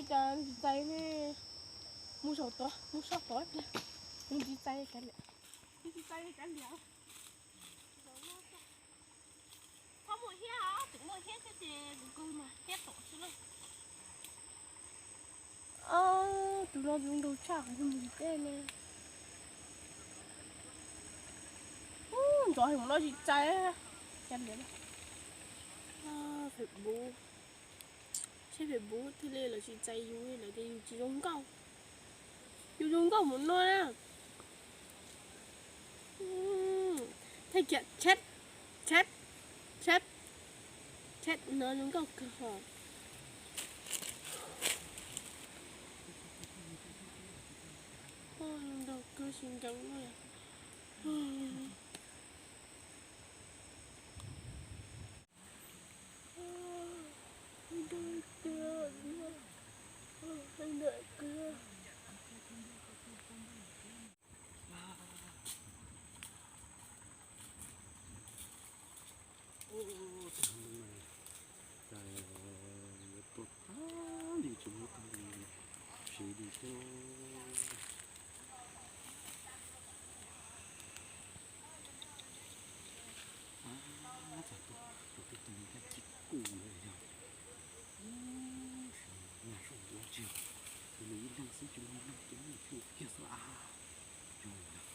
Cas tsis txais ne? Mus saum tod, mus saum tod ib pliag. Mus tsis txais kav liam. Tsis txais kav liam. Txhob muaj hiab, tus muaj hiab thiab ces kuv kawg mas hiab tom xwb na. Tus no tus nraug tshaj qhov mus tej ne. Ub, ntxov heev no tsis txais. Kav liam. Seb Facebook thiaj li lawv tsis txais yus, lawv tias yus tsis zoo nkauj. Yus zoo nkauj mus no na. Thaij kiag chat, chat, chat, chat no zoo nkauj kawg hos. Zoo nkauj kawg tsis nkees li. Tus no mas cas yuav tuag tag li, tsis muaj tag li, siv li thiab. Ab, txog tuaj, txog tuaj tus no thiab tsis kuj lawm yog. Nyaj saum ua tsis, tus no ib leeg xwb tsis muaj neeg, tus no thiaj kiag xwb a. Yog lawm.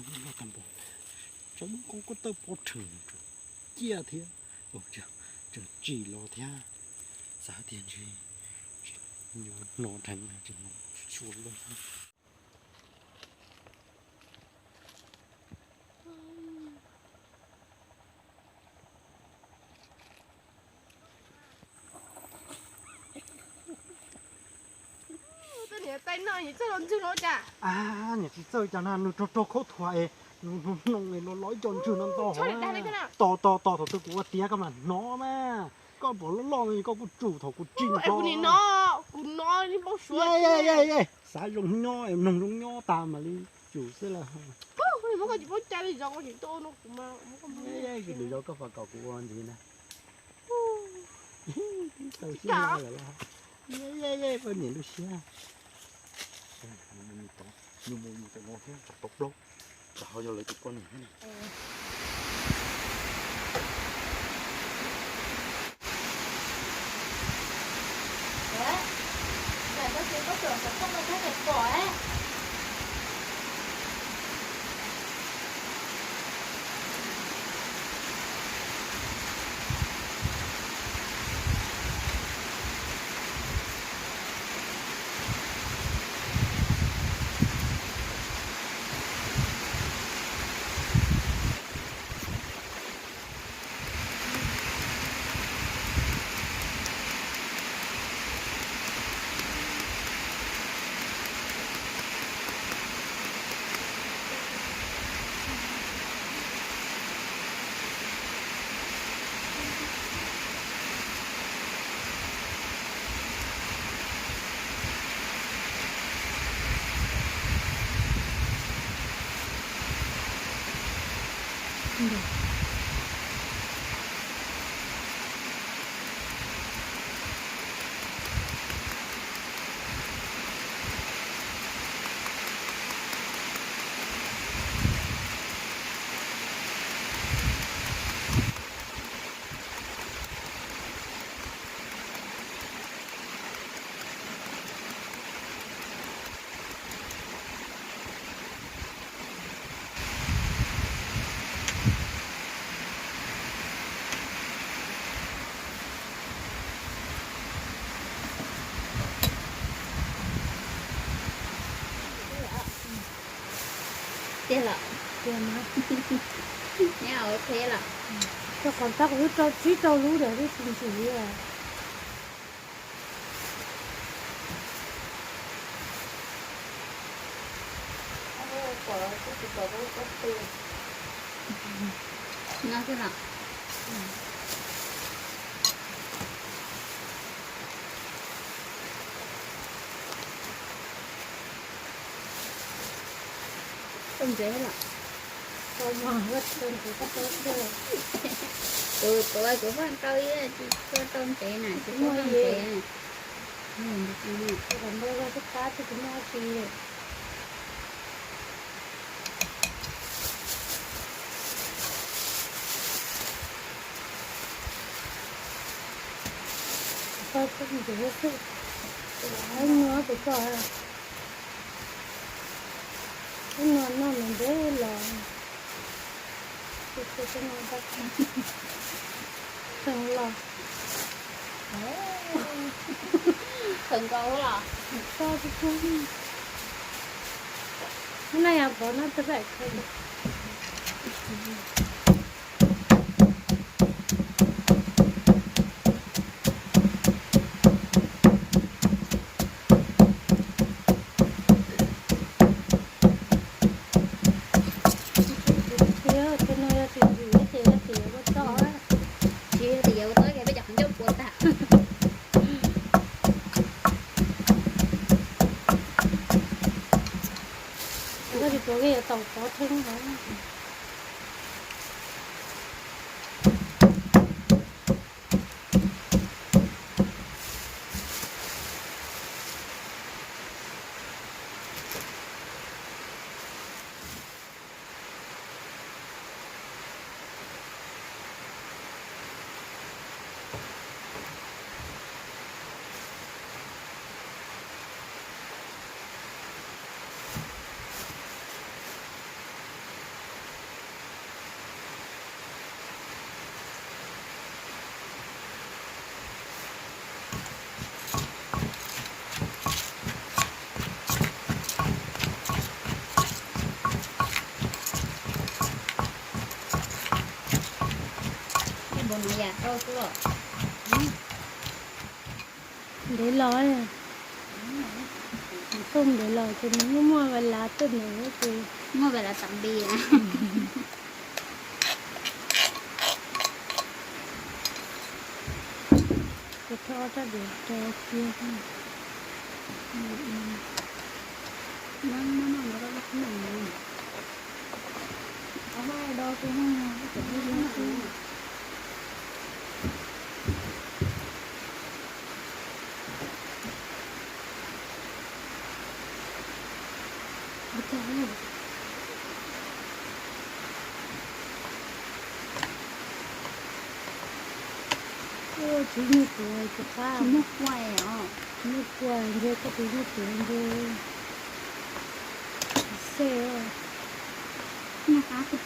Loj tag npaum, tsob muab koj kuj tawj pob rhawv, ciaj thiab, tseem tsim los thiab, xav tias ntshe tsis nyob no dheev, tsis hnov suab loj. Ab, niam tsis txawj cas na, nws rog rog khaub thuas es nws hnoos hnoos es los los ib co ntswg no ntau hov. Tos tos tos thaum twg kuv ua tiav koj mam hnov mas. Koj pom loj loj no koj kuj tsum thaum kuv tsim no. Xav zoo nyob, mloog zoo nyob tas mam li tsum xwb lauj. Lwm zaus koj faj kom kuv ua ntxiv na. Tau siab lawm los. Poj niam lub siab. Nws mus yus tam no thiab tsam tau plaub, tsam ho yog lawv tus poj niam thiab na. Tiag los? Tiag mas. Nyob ok los? Rau qhov tab kuv twb rau tsib rau lub lawm twb tsis ntxim li. No xwb los? Tau ntsev los? Tau mas, tau ntsev tau tau thiab. Kuv, kuv, kuv faj tau ib, tsis tshua tau ntsev na, tsis tshua tau ntsev. Kuv ntawd ua tib qab twb tsis muaj dab tsi. Tau tau ntsev xwb. Ib nua kuv tso, ib nua noj ntev los. Kheev los. Kheev nkaus los. Hnub no yog pov no tag pem kheev. Tus no yog tsis ntxim ces yog tias yuav ua txob. Tsis yog tias yuav ua txob ces peb cov qhov ncauj puas tag. Koj tsis puas koj yuav tau pov theeb os. Ntev los, tuaj ntev los ces nws muaj muaj vaj lav tuaj ntev ces muaj vaj lav tam npi. Ces rho rab diav rau kiag. Tsis muaj puav, tsis qab. Tsis muaj puav os. Tsis muaj puav, ntshe koj tus muaj puav ntshe. Xej. Noj qab tiag.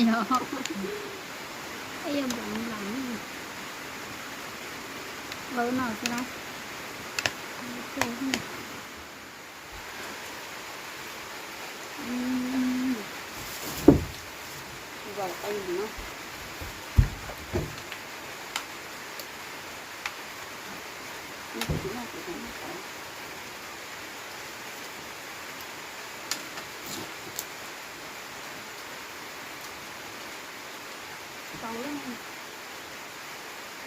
Yog, yog npam npam. Lawv no xwb na. Zaum qe no. Tau lawm.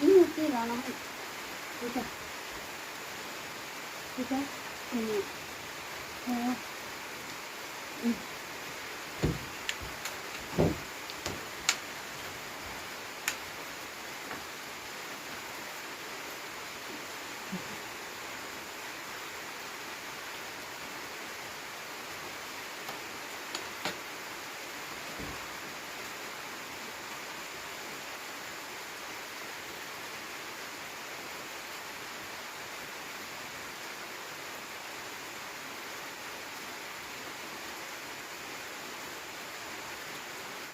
Ib nyuag tij los no. Ua cas? Ua cas?